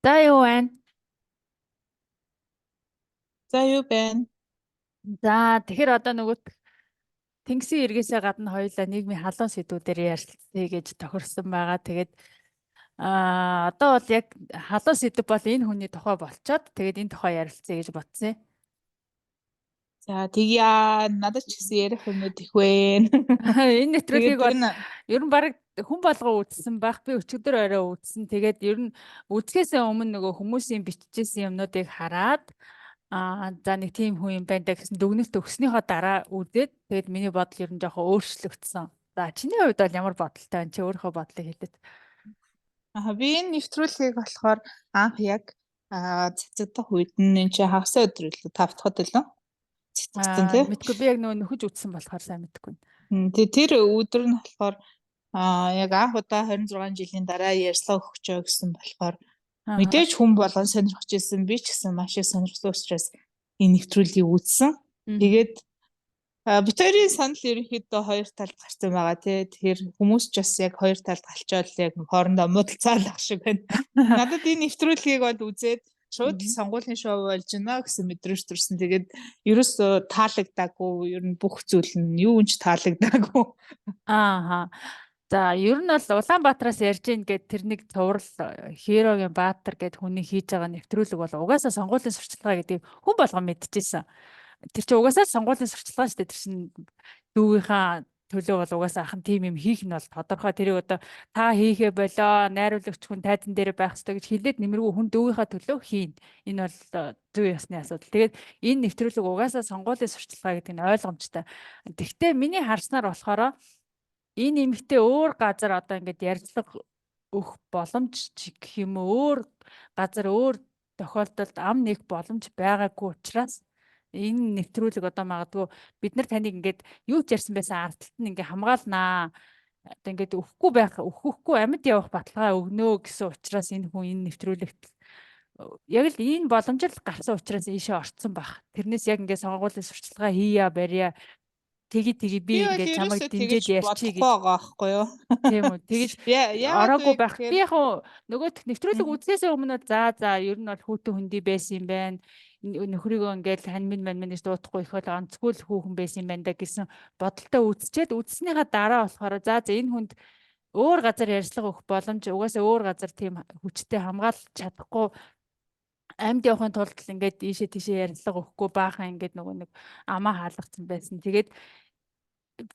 За, юу байна? За, юу байна? За, тэгэхээр одоо нөгөө тэнгисийн эргээсээ гадна хоёулаа нийгмийн халуун сэдвүүдээр ярилцъя гэж тохирсон байгаа. Тэгээд одоо бол яг халуун сэдэв бол энэ хүний тухай болчоод, тэгээд энэ тухай ярилцъя гэж бодсон юм. За, тэгье, надад ч гэсэн ярих юмнууд их байна. Энэ нэвтрүүлгийг Тэгээд бол энэ ер нь баг хүн болгон үзсэн байх. Би өчигдөр орой үзсэн. Тэгээд ер нь үзэхээс өмнө нөгөө хүмүүсийн бичижсэн юмнуудыг хараад, за, нэг тийм хүн юм байна да гэсэн дүгнэлт өгснийхөө дараа үзээд, тэгээд миний бодол ер нь жоохон өөрчлөгдсөн. За, чиний хувьд бол ямар бодолтой байна? Чи өөрийнхөө бодлыг хэлээд. Би энэ нэвтрүүлгийг болохоор анх яг цацагдах үед нь, энэ чи хагас өдөр илүү, тав дахь илүү цацагдсан, тий? Мэдгүй, би яг нөгөө нөхөж үзсэн болохоор сайн мэдэхгүй. Тэгээ тэр өдөр нь болохоор яг анх удаа 26 жилийн дараа ярьцлага өгч байгаа гэсэн болохоор мэдээж хүн болгон сонирхож ирсэн, би ч гэсэн маш их сонирхсан учраас энэ нэвтрүүлгийг үзсэн. Тэгээд бид хоёрын санал ерөнхийдөө хоёр талд гарсан байгаа, тий. Тэгэхээр хүмүүс ч бас яг хоёр талд галчаад яг хоорондоо муудалцаалах шиг байна. Надад энэ нэвтрүүлгийг бол үзээд шууд сонгуулийн шоу болж байна гэсэн мэдрэмж төрсэн. Тэгээд ерөөсөө таалагдаагүй, ер нь бүх зүйл нь юу ч таалагдаагүй. За, ер нь бол Улаанбаатараас ярьж гин гэд тэр нэг цуврал Hero-гийн Баатар гэд хүний хийж байгаа нэвтрүүлэг бол угаасаа сонгуулийн сурталчилгаа гэдгийг хүн болгон мэдчихсэн. Тэр чинь угаасаа сонгуулийн сурталчилгаа шүү дээ. Тэр чинь дүүгийнхаа төлөө бол угаасаа ахын тийм юм хийх нь бол тодорхой. Тэрийг одоо та хийхээ болоо, найруулагч хүн тайзан дээр байх ёстой гэж хэлээд нэмэргүй, хүн дүүгийнхаа төлөө хийн. Энэ бол зүй ёсны асуудал. Тэгээд энэ нэвтрүүлэг угаасаа сонгуулийн сурталчилгаа гэдэг нь ойлгомжтой. Тэгвэл миний харснаар болохоор энэ эмэгтэй өөр газар одоо ингээд ярилцлага өгөх боломж гэх юм уу, өөр газар, өөр тохиолдолд ам нээх боломж байгаагүй учраас энэ нэвтрүүлэг одоо магадгүй бид нар таныг ингээд юу ч ярьсан байсан ард талд нь ингээд хамгаалнаа, одоо ингээд өгөхгүй байх, өгөхгүй, амьд явах баталгаа өгнө гэсэн учраас энэ хүн энэ нэвтрүүлэгт яг л энэ боломж л гарсан учраас ийшээ орцсон байх. Тэрнээс яг ингээд сонгуулийн сурталчилгаа хийя барья, тэгий тэгий, би ингээд чамайг дэмжиж ярьчих гэж байгаа байхгүй юу? Тийм үү. Тэгэж ороогүй байх. Би яг нөгөө нэвтрүүлэг үзсээс өмнө за за, ер нь бол хүүтэн хөндөй байсан юм байна. Нөхрийгөө ингээд хань минь мань минь гэж дуудахгүй их бол онцгүй л хүүхэн байсан юм байна да гэсэн бодолтой үзчихэд, үзснийхаа дараа болохоор за за, энэ хүнд өөр газар ярьцлага өгөх боломж, угаасаа өөр газар тийм хүчтэй хамгаалж чадахгүй, амьд явахын тулд ингээд ийшээ тийшээ ярилцлага өгөхгүй баахан ингээд нөгөө нэг амаа хаалгацсан байсан. Тэгээд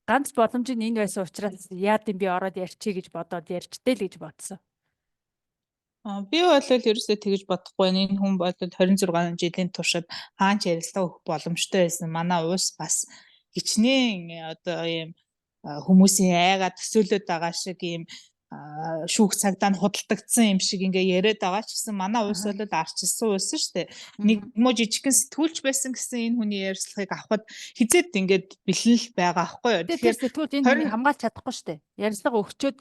ганц боломж нь энэ байсан учраас яад юм, би ороод ярьчих гэж бодоод ярьчтэй л гэж бодсон. Би бол ерөөсөө тэгж бодохгүй. Энэ хүн бол 26 жилийн туршид хаанч ярилцлага өгөх боломжтой байсан. Манай улс бас хичнээн одоо ийм хүмүүсийн айгаа төсөөлөд байгаа шиг ийм шүүх цагдаа нь худалдагдсан юм шиг ингээ яриад байгаа ч гэсэн манай улс бол арчилсан улс шүү дээ. Нэг муу жижигхэн сэтгүүлч байсан гэсэн энэ хүний ярилцлагыг авахад хизээд ингээд бэлэн л байгаа байхгүй юу. Тэгэхээр сэтгүүлч энэ хүнийг хамгаалж чадахгүй шүү дээ. Ярилцлага өгчөөд,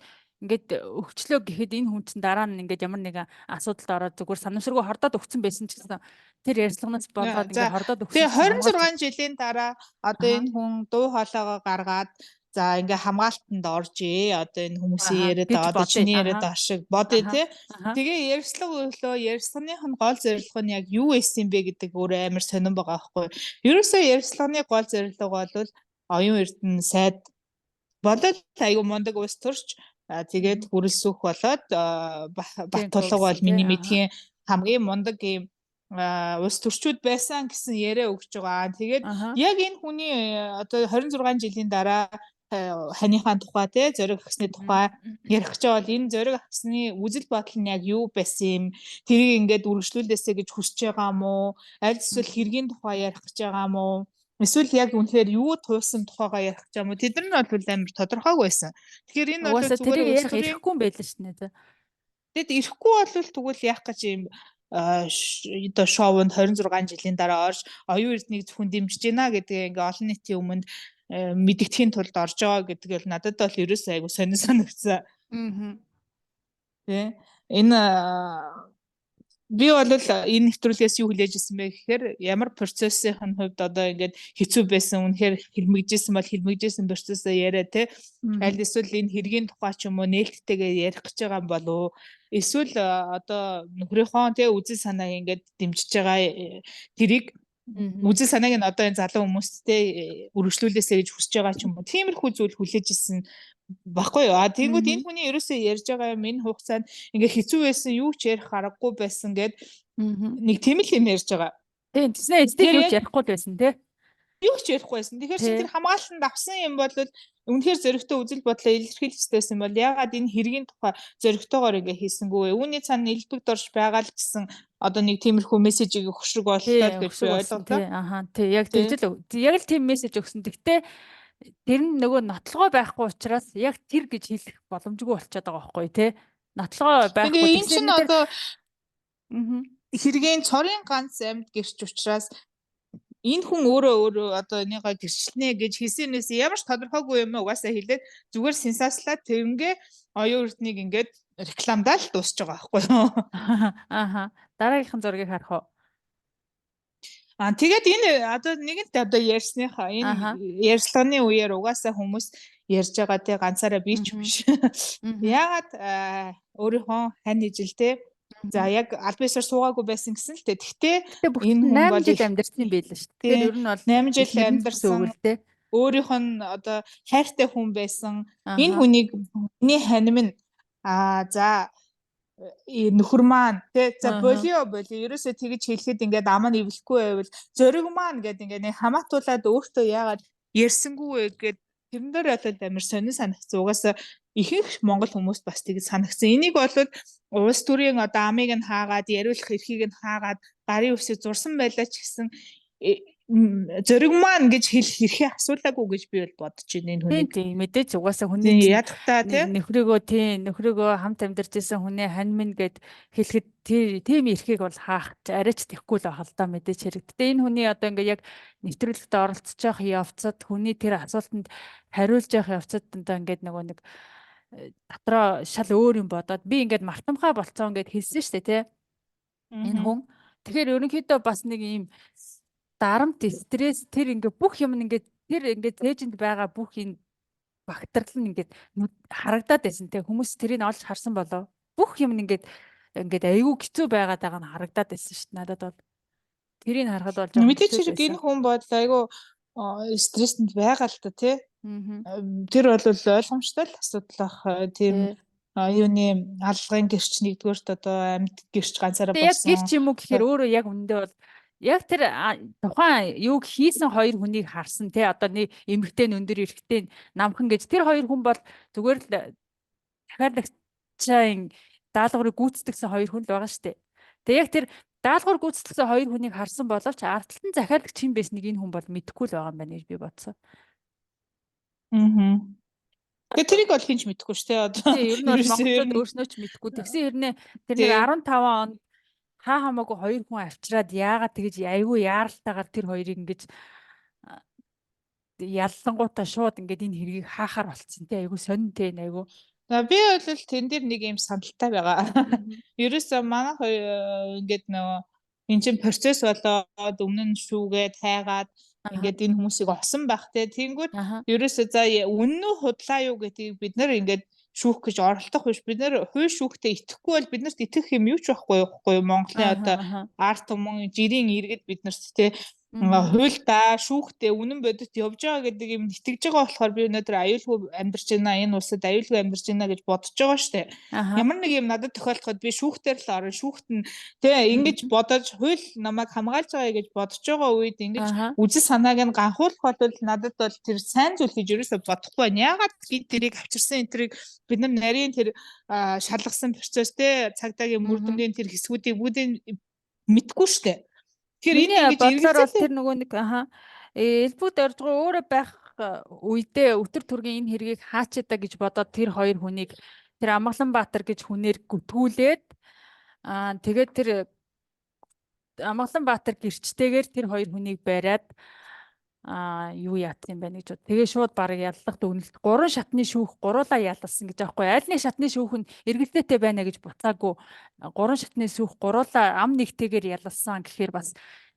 ингээд өгчлөө гэхэд энэ хүн чинь дараа нь ингээд ямар нэгэн асуудалд ороод, зүгээр санамсаргүй хордоод өгсөн байсан ч гэсэн тэр ярилцлаганаас болоод ингээд хордоод өгсөн. Тэгээ 26 жилийн дараа одоо энэ хүн дуу хоолойгоо гаргаад, за, ингээ хамгаалтанд оржээ. Одоо энэ хүмүүсийн яриад байгаа, одоо чиний яриад байгаа шиг бодъё, тий. Тэгээ ярьцлага өглөө, ярьцлагынх нь гол зорилго нь яг юу байсан юм бэ гэдэг өөрөө амар сонирн байгаа байхгүй. Ерөөсөө ярьцлагын гол зорилго бол оюун эрдэнэ сайд болол аюу мундаг улс төрч, тэгээд хүрэлсүүх болоод Баттулга бол миний мэдхийн хамгийн мундаг ийм улс төрчүүд байсан гэсэн яриа өгч байгаа. Тэгээд яг энэ хүний одоо 26 жилийн дараа ханыхаа тухай, те, Зориг агсны тухай ярих гэж бол энэ Зориг агсны үзэл бодол нь яг юу байсан юм, тэрийг ингээд үргэлжлүүлээсэй гэж хүсэж байгаа юм уу, аль эсвэл хэргийн тухай ярих гэж байгаа юм уу, эсвэл яг үнэхээр юу туусан тухайгаа ярих гэж байгаа юм уу, тэд нар нь бол амар тодорхойгүй байсан. Тэгэхээр энэ бол зүгээр ярих ирэхгүй юм байл шүү дээ. Тэгэд ирэхгүй бол тэгвэл яах гэж юм одоо шоунд 26 жилийн дараа орж оюун эрднийг зөвхөн дэмжиж байна гэдгээ ингээ олон нийтийн өмнө мэдэгдэхийн тулд орж байгаа гэдэг бол надад бол ерөөсөө айгу сонин санагдсан. Тэ. Энэ Би бол энэ нэвтрүүлгээс юу хүлээж ирсэн бэ гэхээр ямар процессын хувьд одоо ингээд хэцүү байсан, үнэхээр хэрмэгжсэн бол хэрмэгжсэн процессоо яриа те. Аль эсвэл энэ хэргийн тухай ч юм уу нээлттэйгээ ярих гэж байгаа юм болов уу? Эсвэл одоо нөхрийнхөө те үзэл санааг ингээд дэмжиж байгаа тэрийг үзэл санааг нь одоо энэ залуу хүмүүсттэй үргэлжлүүлээсэй гэж хүсэж байгаа ч юм уу. Тиймэрхүү зүйл хүлээж ирсэн баггүй юу? А тэгэнгүүт энэ хүний ерөөсөө ярьж байгаа юм энэ хугацаанд ингээ хэцүү байсан, юу ч ярих аргагүй байсан гэд нэг тийм л юм ярьж байгаа. Тийм, тэгснэ эцэг юу ч ярихгүй л байсан тий. Юу ч ярихгүй байсан. Тэгэхээр чи тэр хамгаалалтанд авсан юм бол үнэхээр зөрөгтэй үзэл бодлоо илэрхийлэх ёстойсэн бол яагаад энэ хэргийн тухай зөрөгтэйгээр ингээ хийсэнгүй вэ? Үүний цаана элбэг дорж байгаа л гэсэн одоо нэг тиймэрхүү мессежийг өгөх шиг боллоо гэж би ойлголоо. Аха, тий, яг тэгж л яг л тийм мессеж өгсөн. Тэгтээ тэр нь нөгөө нотлогоо байхгүй учраас яг тэр гэж хэлэх боломжгүй болчиход байгаа байхгүй тий. Нотлогоо байхгүй. Энэ чинь одоо хэргийн цорын ганц амьд гэрч учраас энэ хүн өөрөө өөрөө одоо энийгээ гэрчлэнэ гэж хэлсэнээс ямар ч тодорхойгүй юм угаасаа хэлээд зүгээр сенсацлаад тэрнгээ оюун эрднийг ингээд рекламдаа л дуусч байгаа байхгүй юу. Аха. Дараагийнхан зургийг харах уу? Аа тэгээд энэ одоо нэгэнт одоо ярьсныхаа энэ ярьцлагын үеэр угаасаа хүмүүс ярьж байгаа тий ганцаараа би ч биш. Яагаад өөрийнхөө хань ижил те за яг аль биесээр суугаагүй байсан гэсэн л те. Тэгтээ энэ хүн бол 8 жил амьдарсан юм байл шүү дээ. Тэгэхээр ер нь бол 8 жил амьдарсан өөрийнх нь одоо хайртай хүн байсан. Энэ хүнийг миний ханим нь аа за нөхөр маань тий за болио болио ерөөсөө тэгж хэлэхэд ингээд ам нь эвлэхгүй байвал зориг маань гэд ингээд нэг хамаатуулаад өөртөө яагаад ярьсангүй вэ гэд тэрэн дээр бол амар сонин санагцсан. Угаасаа ихэнх монгол хүмүүс бас тэгж санагцсан. Энийг бол улс төрийн одоо амыг нь хаагаад яриулах эрхийг нь хаагаад гарын үсэг зурсан байлаа ч гэсэн зориг маань гэж хэлэх эрхээ асуулаагүй гэж би бол бодож байна энэ хүнийг. Тийм мэдээч угаасаа хүний ядахтаа тий нөхрөөгөө тий нөхрөөгөө хамт амьдарч исэн хүнээ хань минь гэд хэлэхэд тийм эрхийг бол хаах арайч тэхгүй л байх л да мэдээч хэрэг. Гэтэ энэ хүний одоо ингээ яг нэвтрүүлэгт оролцож явах явцад хүний тэр асуултанд хариулж явах явцад одоо ингээд нөгөө нэг дотроо шал өөр юм бодоод би ингээд мартамхай болцсон гэд хэлсэн шүү дээ тий. Энэ хүн. Тэгэхээр ерөнхийдөө бас нэг ийм дарамт, стресс тэр ингээ бүх юм ингээд тэр ингээ цээжинд байгаа бүх энэ багтрал нь ингээд харагдаад байсан те хүмүүс тэрийг олж харсан болов бүх юм ингээд ингээд айгүй хэцүү байгаад байгаа нь харагдаад байсан шүү дээ надад бол тэрийг харахад бол жоохон мэдээч хэрэг энэ хүн бол айгүй стрессэнд байгаа л та тий. Тэр бол ойлгомжтой л асуудал ах тийм юуны алгын гэрч нэгдүгээрт одоо амьд гэрч ганцаараа болсон. Яг гэрч юм уу гэхээр өөрөө яг үнэндээ бол яг тэр тухайн юуг хийсэн хоёр хүнийг харсан те одоо нэг эмэгтэй нь өндөр эрэгтэй намхан гэж тэр хоёр хүн бол зүгээр л захиалагчийн даалгаврыг гүйцэтгэсэн хоёр хүн л байгаа шүү дээ. Тэгээ яг тэр даалгавар гүйцэтгэсэн хоёр хүнийг харсан боловч ард талд нь захиалагч хэн байсныг энэ хүн бол мэдэхгүй л байгаа юм байна гэж би бодсон. Аа. Тэгээ тэрийг бол хэн ч мэдэхгүй шүү дээ. Одоо ер нь бол монголчууд өөрснөө ч мэдэхгүй. Тэгсэн хэрнээ тэр нэг 15 онд хаа хамаагүй хоёр хүн авчираад яагаад тэгэж айгүй яаралтайгаар тэр хоёрыг ингэж яллангуудаа шууд ингээд энэ хэргийг хаахаар болцсон тий айгүй сонин тий айгүй. Би бол тэн дээр нэг юм саналтай байгаа. Ерөөсөө манай хоёр ингээд нөгөө эн чинь процесс болоод өмнө нь шүүгээд хайгаад ингээд энэ хүмүүсийг осон байх те. Тэнгүүд ерөөсөө за үнэн үү худлаа юу гэдгийг бид нар ингээд шүүх гэж оролдох биш. Бид нэр хууль шүүхтээ итгэхгүй бол бид нарт итгэх юм юу ч байхгүй юу? Монголын одоо арт түмэн жирийн иргэд бид нарт те хуульдаа шүүхтээ үнэн бодит явж байгаа гэдэг юм итгэж байгаа болохоор би өнөөдөр аюулгүй амьдарч байна, энэ улсад аюулгүй амьдарч байна гэж бодож байгаа штэ. Ямар нэг юм надад тохиолдоход би шүүхтэр л орно. Шүүхт нь тэ ингэж бодож хууль намайг хамгаалж байгаа гэж бодож байгаа үед ингэж үзэл санааг нь ганхуулах бол надад бол тэр сайн зүйл гэж ерөөсөө бодохгүй байна. Яагаад гинт тэрийг авчирсан энэ тэрийг бид нар нарийн тэр шалгасан процесс те цагдаагийн мөрдөнгийн тэр хэсгүүдийг бүгдийг мэдгүй штэ. Тэгэхээр энэ ингэж бодлоор бол тэр нөгөө нэг элбэг доржгоо өөрөө байх үедээ өтөр төргийн энэ хэргийг хаачаа гэж бодоод тэр хоёр хүнийг тэр Амгаланбаатар гэж хүнээр гүтгүүлээд тэгээд тэр Амгаланбаатар гэрчтэйгээр тэр хоёр хүнийг бариад юу яатсан юм бэ гэж бод. Тэгээ шууд бараг яллах дүгнэлт гурван шатны шүүх гуруулаа яллсан гэж аахгүй. Аль нэг шатны шүүх нь эргэлзээтэй байна гэж буцаагүй. Гурван шатны шүүх гуруулаа ам нэгтэйгээр яллсан гэхээр бас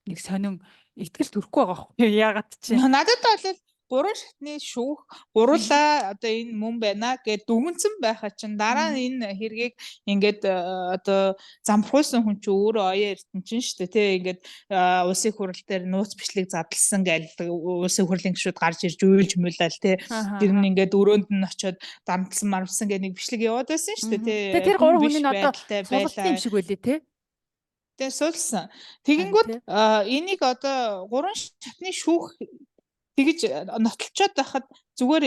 нэг сонин итгэл төрөхгүй байгаа байхгүй яагаад чи. Надад бол гурван шатны шүүх гуруулаа одоо энэ мөн байна гэд дүгнсэн байхаа чинь дараа нь энэ хэргийг ингээд одоо замбархуулсан хүн чинь өөрөө оёо эрдэнэ чинь шүү дээ тий ингээд улсын хурал дээр нууц бичлэг задлсан гээл улсын хурлын гишүүд гарч ирж уйлж муулаад тий тэр нь ингээд өрөөнд нь очиод дамталсан марамсан гэх нэг бичлэг яваад байсан шүү дээ тий. Тэр гурван хүн нь одоо суулгасан юм шиг байлээ тий. Тэгээ суулсан. Тэгэнгүүт энийг одоо гурван шатны шүүх тэгж нотолцоод байхад зүгээр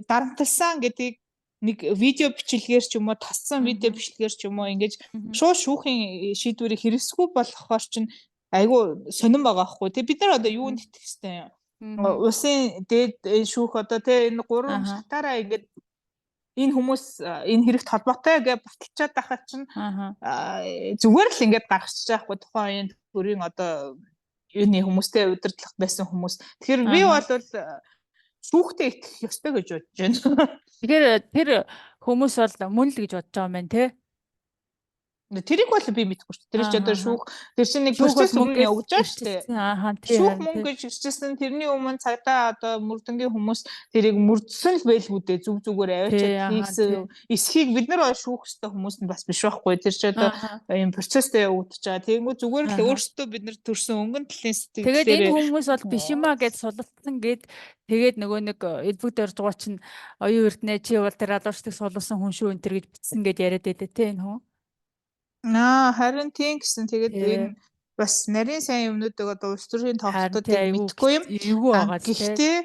дарамтлсан гэдгийг нэг видео бичлэгээр ч юм уу тассан видео бичлэгээр ч юм уу ингэж шууд шүүхийн шийдвэрийг хэрэгсэхгүй болохоор чинь айгүй сонирн байгаа байхгүй тий. Бид нар одоо юунд итгэх хэвтэй юм? Улсын дээд шүүх одоо тий энэ гурван шатаараа ингэж энэ хүмүүс энэ хэрэгт холбоотой гэж баталчаад байхад чинь зүгээр л ингэж гаргачих байхгүй тухайн үеийн төрийн одоо юуны хүмүүстэй удирдлага байсан хүмүүс. Тэгэхээр би бол шүүхтэй итгэх ёстой гэж бодож байна. Тэгэхээр тэр хүмүүс бол мөн л гэж бодож байгаа юм байна те. Тэрийг бол би мэдэхгүй шүү дээ. Тэр чинь одоо шүүх тэр чинь нэг процесс өмнө явагдаж байгаа шүү дээ. Шүүх мөн гэж ирчихсэн. Тэрний өмнө цагдаа одоо мөрдөнгийн хүмүүс тэрийг мөрдсөн л байлгүй дээ. Зүг зүгээр аваачаад хийсэн. Эсхийг бид нар бол шүүх ёстой хүмүүс нь бас биш байхгүй. Тэр чинь одоо ийм процесстэй явагдаж байгаа. Тэгэнгүүт зүгээр л өөрсдөө бид нар төрсэн өнгөн талын сэтгэлээр. Тэгээд энэ хүмүүс бол биш юм а гэж сулалцсан гэд тэгээд нөгөө нэг элбэг доржгоо чинь оюун эрдэнэ чи бол тэр алуурчдыг сулуулсан хүн шүү энэ төр гэж бичсэн гэд яриад байлаа те энэ хүн. Харин тийм гэсэн. Тэгээд энэ бас нарийн сайн юмнуудыг одоо улс төрийн тоглолтууд мэдэхгүй юм. Эвгүй байгаа л Гэхдээ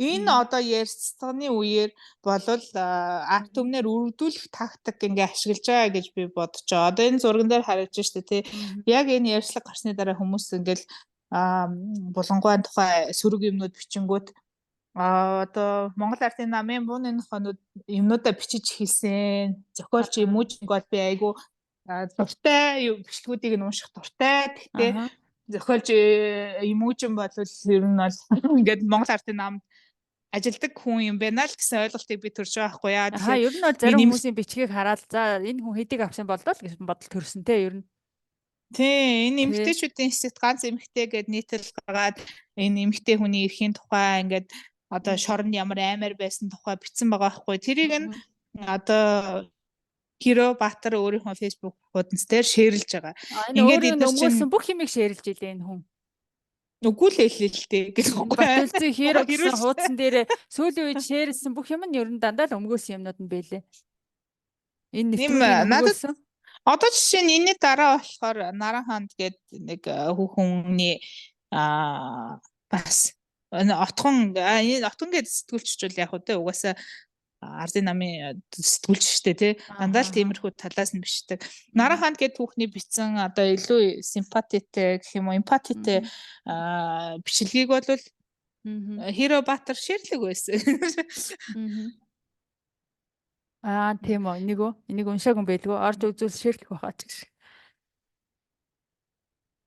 энэ одоо ярилцлагын үеэр болвол ард түмнээр өргөдүүлэх тактик ингээ ашиглаж байгаа гэж би бодож байгаа. Одоо энэ зурган дээр харагдаж штэ тий. Яг энэ ярилцлага гарсны дараа хүмүүс ингээл булангуйн тухай сөрөг юмнууд бичингүүт одоо Монгол Ардын намын бууны нохонууд юмнуудаа бичиж хэлсэн. Зохиолч Эмүүжинг бол би айгүй дуртай бичлэгүүдийг нь унших дуртай. Гэхдээ зохиолч Эмүүжин бол ер нь бол ингээд Монгол Ардын намд ажилдаг хүн юм байна л гэсэн ойлголтыг би төрж байгаа байхгүй яа. Тэгэхээр ер нь бол зарим хүмүүсийн бичгийг хараад за энэ хүн хэдийг авсан болдоо л гэсэн бодол төрсөн те ер нь. Тий, энэ эмэгтэйчүүдийн хэсэгт ганц эмэгтэй гэд нийтлэл гаргаад энэ эмэгтэй хүний эрхийн тухай ингээд одоо шоронд ямар аймаар байсан тухай бичсэн байгаа байхгүй. Тэрийг нь одоо Хиро Баатар өөрийнхөө Facebook хуудас дээр шеэрлж байгаа. Ингээд эдгээр чинь бүх юмыг шеэрлж илээ энэ хүн. Үгүй л хэлээ л дээ гэж үгүй. Батэлзээ Хиро гэсэн хуудсан дээр сүүлийн үед шеэрлсэн бүх юм нь ер нь дандаа л өмгөөлсөн юмнууд нь бэлээ. Энэ нэвтрүүлгийг надад одоо жишээ нь энэний дараа болохоор Наран хаанд гээд нэг хүүхэнний бас отхон энэ отхон гээд сэтгүүлчч бол яг үү те угаасаа ардын намын сэтгүүлч штэ тий. Дандаа л тиймэрхүү талаас нь бичдэг. Наран хаанд гээд түүхний бичсэн одоо илүү симпатитэй гэх юм уу эмпатитэй бичлэгийг бол Хиро Баатар ширлэг байсан. Тийм үү. Энийг үү? Энийг уншаагүй юм байлгүй. Орж үзвэл ширлэх байхаа ч гэж.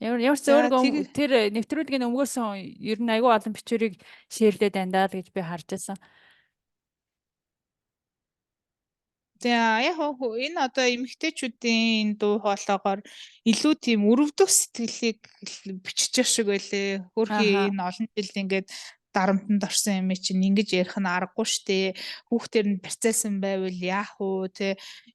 Ямар ч өөрөг тэр нэвтрүүлгийн өмгөөсөн ер нь айгүй олон бичвэрийг шеэрлээд байна даа л гэж би харж байсан. За яг энэ одоо эмэгтэйчүүдийн энэ дуу хоолойгоор илүү тийм өрөвдөх сэтгэлийг бичиж шиг байлээ. Хөөрхий энэ олон жил ингээд дарамтанд орсон юм чинь ингэж ярих нь аргагүй штэ. Хүүхдээр нь барьцаалсан байвал яах вэ те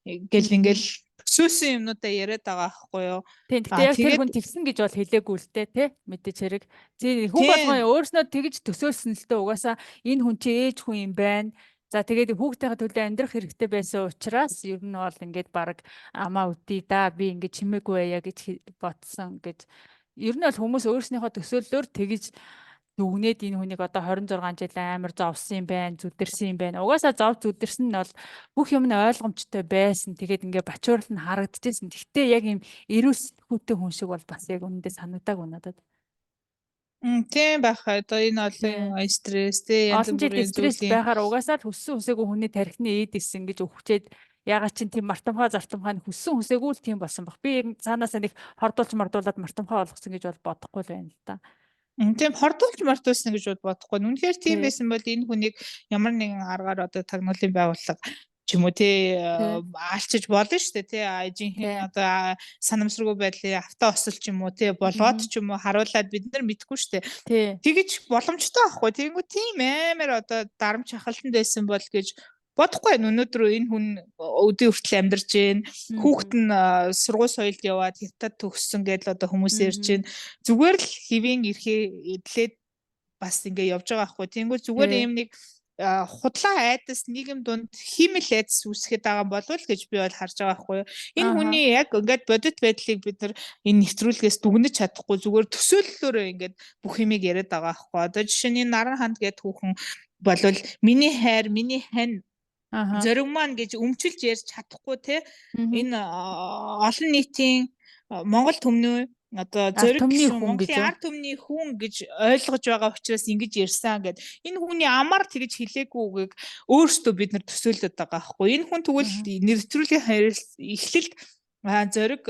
гэл ингээл төсөөсөн юмнуудаа яриад байгаа байхгүй юу. Тийм. Гэхдээ яг тэр хүн тэгсэн гэж бол хэлээгүй л дээ тий мэдээж хэрэг. Тийм хүн болгон өөрснөө тэгж төсөөлсөн л дээ угаасаа энэ хүн чи ээж хүн юм байна. За тэгээд хүүхдийнхээ төлөө амьдрах хэрэгтэй байсан учраас ер нь бол ингээд баг амаа үдий да би ингээд чимээгүй байя гэж бодсон гэж. Ер нь бол хүмүүс өөрснийхөө төсөөллөөр тэгж дүгнээд энэ хүнийг одоо 26 жил амар зовсон юм байна, зүдэрсэн юм байна. Угаасаа зов зүдэрсэн нь бол бүх юм нь ойлгомжтой байсан. Тэгээд ингээ бачуурл нь харагдчихсэн. Гэхдээ яг юм эрүүл сэтгүүтэй хүн шиг бол бас яг үнэндээ санагдаагүй надад. Тийм байх. Одоо энэ олон стресс тий янз бүрийн стресс байхаар угаасаа л хүссэн хүсээгүй хүний тархины эд исэн гэж өвчээд ягаад чинь тийм мартамхай зартамхай нь хүссэн хүсээгүй л тийм болсон баг. Би цаанаасаа нэг хордуулж мордуулаад мартамхай болгосон гэж бол бодохгүй л байна л да. Тийм хордуулж мартуулсан гэж бодохгүй. Үнэхээр тийм байсан бол энэ хүнийг ямар нэгэн аргаар одоо тагнуулын байгууллага ч юм уу тий аалчиж болно шүү дээ тий, жинхэнэ одоо санамсаргүй байдлын авто осол ч юм уу тий болгоод ч юм уу харуулад бид нар мэдэхгүй шүү дээ. Тэгэж боломжтой байхгүй. Тэгэнгүүт тийм амар одоо дарамт шахалтанд байсан бол гэж бодохгүй. Өнөөдөр энэ хүн өдөө хүртэл амьдарч гин, хүүхэд нь сургууль соёлд яваад хятад төгссөн гэдэл одоо хүмүүс ярьж гин. Зүгээр л хэвийн эрхээ эдлээд бас ингээ явж байгаа байхгүй. Тэгэнгүүт зүгээр ийм нэг худлаа айдас нийгэм дунд хиймэл айдас үүсгэхэд байгаа болов уу гэж би бол харж байгаа байхгүй юу. Энэ хүний яг ингээд бодит байдлыг бид нар энэ нэвтрүүлгээс дүгнэж чадахгүй, зүгээр төсөөллөөрөө ингээд бүх юмыг яриад байгаа байхгүй. Одоо жишээ нь энэ Наран ханд гэдэг хүүхэн болвол миний хайр, миний хань зориг маань гэж өмчилж ярьж чадахгүй те. Энэ олон нийтийн Монгол түмнүү одоо зориг гишүүн Монголын ард түмний хүн гэж ойлгож байгаа учраас ингэж ярьсан гэд. Энэ хүний амар тэгж хэлээгүй үгийг өөрсдөө бид нар төсөөлөд байгаа байхгүй. Энэ хүн тэгвэл нэвтрүүлгийн эхлэлд зориг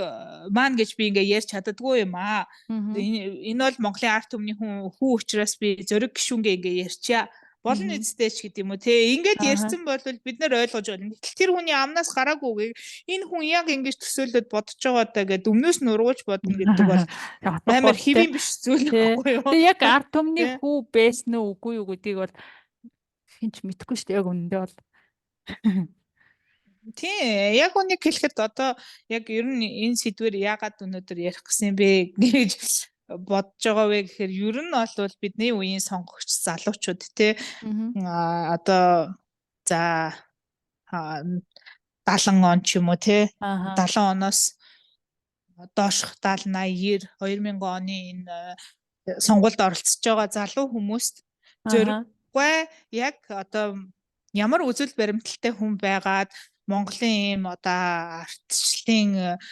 маань гэж би ингээ ярьж чаддаггүй юм аа. Энэ бол Монголын ард түмний хүн хүү учраас би зориг гишүүнгээ ингээ ярьчаа. Болно үстэй ч гэдэг юм уу те. Ингээд ярьсан бол бид нар ойлгож байна. Гэтэл тэр хүний амнаас гараагүй үгийг энэ хүн яг ингэж төсөөлөд бодож байгаа даа гэд өмнөөс нь ургуулж бодно гэдэг бол амар хэвийн биш зүйл байхгүй юу. Тэгээ яг ард түмний хүү байсан уу үгүй юу гэдгийг бол хэн ч мэдэхгүй шүү дээ яг үнэндээ бол. Тий, яг үнийг хэлэхэд одоо яг ер нь энэ сэдвэр яагаад өнөөдөр ярих гэсэн бэ гэж бодож байгаа вэ гэхээр ер нь бол бидний үеийн сонгогч залуучууд те одоо за 70 он ч юм уу те 70 оноос доошх 70 80 90 2000 оны энэ сонгуульд оролцож байгаа залуу хүмүүст зориггүй яг одоо ямар үзэл баримталтай хүн байгаад Монголын ийм одоо ардчлалын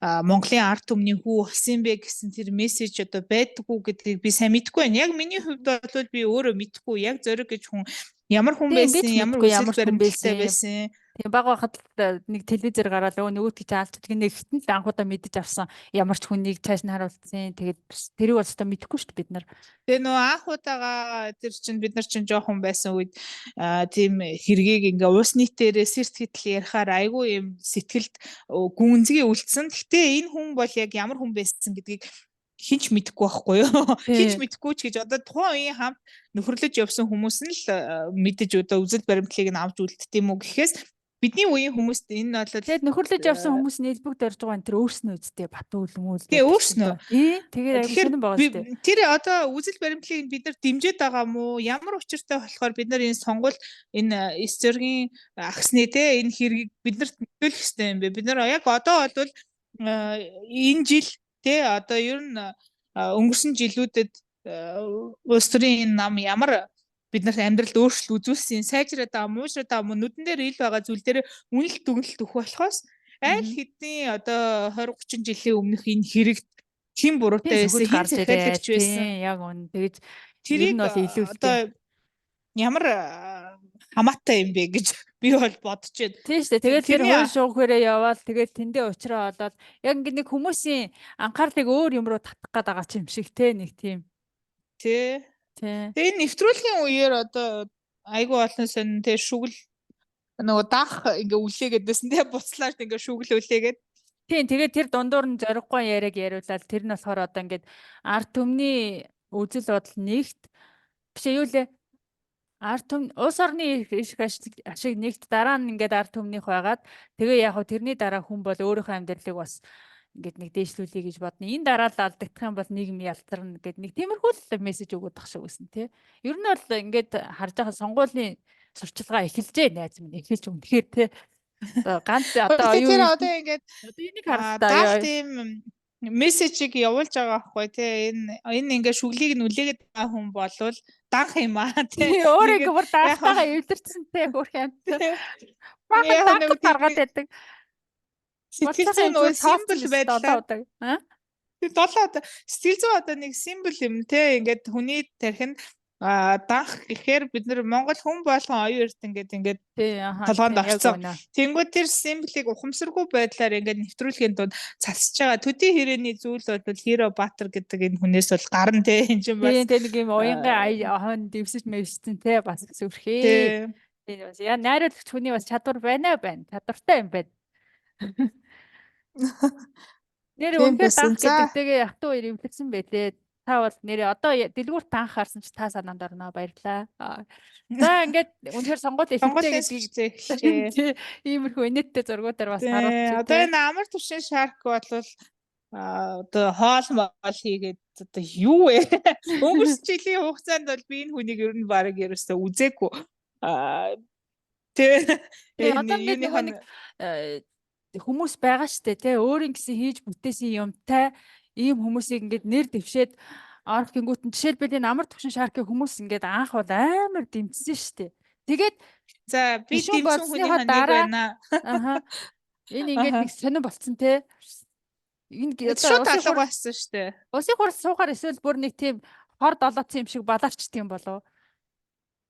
Монголын ард түмний хүү болсон юм бэ гэсэн тэр мессеж одоо байдаггүй гэдгийг би сайн мэдэхгүй байна. Яг миний хувьд бол би өөрөө мэдэхгүй. Яг зориг гэж хүн ямар хүн байсан, ямар үзэл баримталтай байсан. Тийм баг байхад нэг телевизээр гараад нөгөөт гэж аалчдаг нэг хитэн л анхудаа мэдэж авсан. Ямар ч хүнийг цааш нь харуулсан. Тэгээд тэрийг бол өстой мэдэхгүй шүү дээ бид нар. Тэгээ нөө анхудаага тэр чинь бид нар чинь жоохон байсан үед тийм хэргийг ингээ уус нийтээрээ сэрт хитл ярихаар айгүй юм сэтгэлд гүнзгий үлдсэн. Гэтэ энэ хүн бол яг ямар хүн байсан гэдгийг хинч мэдэхгүй байхгүй юу? Хинч мэдэхгүй ч гэж одоо тухайн үеийн хамт нөхөрлөж явсан хүмүүс нь л мэдэж одоо үзэл баримтлалыг нь авч үлддэг юм уу гэхээс бидний үеийн хүмүүст энэ бол тэгээд нөхөрлөж явсан хүмүүс нь элбэг дорж байгаа энэ төр өөрснөө үсттэй Батүл мүүл. Тэгээ өөрснөө. Тэгээд аягүй сонирн байгаа шүү дээ. Тэр одоо үзэл баримтлалыг бид нар дэмжиж байгаа мó? Ямар учиртай болохоор бид нар энэ сонгуул энэ эс зоригийн агсны те энэ хэргийг бид нарт нөлөөлөх ёстой юм бэ? Бид нар яг одоо бол энэ жил те одоо ер нь өнгөрсөн жилүүдэд улс төрийн энэ нам ямар бид нарт амьдралд өөрчлөлт үзүүлсэн, сайжраад байгаа, муушраад байгаа мөн нүдэн дээр ил байгаа зүйл дээр үнэлт дүгнэлт өгөх болохоос аль хэдийн одоо 20 30 жилийн өмнөх энэ хэрэгт хэн буруутай байсан, хэн захиалагч байсан. Яг үнэ. Тэгэж тэрийг бол илүүхтэй. Одоо ямар хамаатай юм бэ гэж би бол бодож байна. Тийм шүү дээ. Тэгэл тэр хууль шугахаараа яваал тэгэл тэндээ уучраа болоод яг ингэ нэг хүмүүсийн анхаарлыг өөр юм руу татах гээд байгаа ч юм шиг те нэг тийм. Тэ. Тэгээ энэ нэвтрүүлгийн үеэр одоо айгүй олон сонин те шүгэл нөгөө даах ингээ үлээгээд байсан те буцлаад ингээ шүгэл үлээгээд. Тийм тэгээд тэр дундуур нь зориггүй яриаг яриулаад тэр нь болохоор одоо ингээд ард түмний үзэл бодол нэгт биш юу лээ ард түмэн улс орны эрх ашиг нэгт дараа нь ингээд ард түмнийх байгаад тэгээ яг хөө тэрний дараа хүн бол өөрийнхөө амьдралыг бас ингээд нэг дээшлүүлэе гэж бодно. Энэ дараа л алдагдах юм бол нийгэм ялтарна гэд нэг тиймэрхүү л мессеж өгöd тах шиг байсан тий. Ер нь бол ингээд харж байгаа сонгуулийн сурчилгаа эхэлжээ найз минь эхэлж үнэхээр тий. Ганц одоо юу тэр одоо ингээд одоо энийг харалтаа тийм мессежийг явуулж байгаа байхгүй тий. Энэ ингээд шүглийг нь үлээгээд байгаа хүн болвол данх юм аа тий. Өөрөө ингээд бүр данхтайгаа эвлэрсэн тий хөрх амт. Баахан данх гаргаад байдаг. Сэтгэл зүйн нөгөө симпл байдлаа. Тэр 7 одоо сэтгэл зүй одоо нэг симпл юм те ингээд хүний тархинд Данх гэхээр бид нар Монгол хүн болгон оюун эрдэн гэдэг ингээд толгоонд орсон. Тэнгүүд тэр символыг ухамсаргүй байдлаар ингээд нэвтрүүлгийн дунд цацж байгаа. Төдий хэрээний зүйл бол Hero Баатар гэдэг энэ хүнээс бол гарна те энэ чинь бас. Тийм нэг юм уянгын хойно дэвсэж мэвссэн те бас сүрхээ. Тийм бас яа найруулагч хүний бас чадвар байна байна. Чадвартай юм байна. Нэр үнэхээр данх гэдэгтэйгээ ятуу хоёр эвлэрсэн байлээ. Та бол нэрээ одоо дэлгүүрт танх харсан чи та санаанд орно, баярлаа. За ингээд үнэхээр сонгуул эхэлтэй гэдгийг иймэрхүү инээдтэй зургуудаар бас харуулчих. Одоо энэ амар төвшин шарк бол одоо хоол моол хийгээд одоо юу вэ? Өнгөрсөн жилийн хугацаанд бол би энэ хүнийг ер нь баг ерөөсөө үзээгүй. Тэ одоо ингээд нөгөө нэг хүмүүс байгаа штэ тэ өөрийн гэсэн хийж бүтээсэн юмтай ийм хүмүүсийг ингээд нэр дэвшээд орох гингүүт нь жишээлбэл энэ амар төвшин шаркийг хүмүүс ингээд анх бол амар дэмжсэн штэ. Тэгээд за би дэмжсэн хүний нэг байна. Аха. Энэ ингээд нэг сонин болцсон те. Энэ шууд алга болсон штэ. Улсын хурал суухаар эсвэл бүр нэг тийм хор долооцсон юм шиг балаарчдаг юм болов.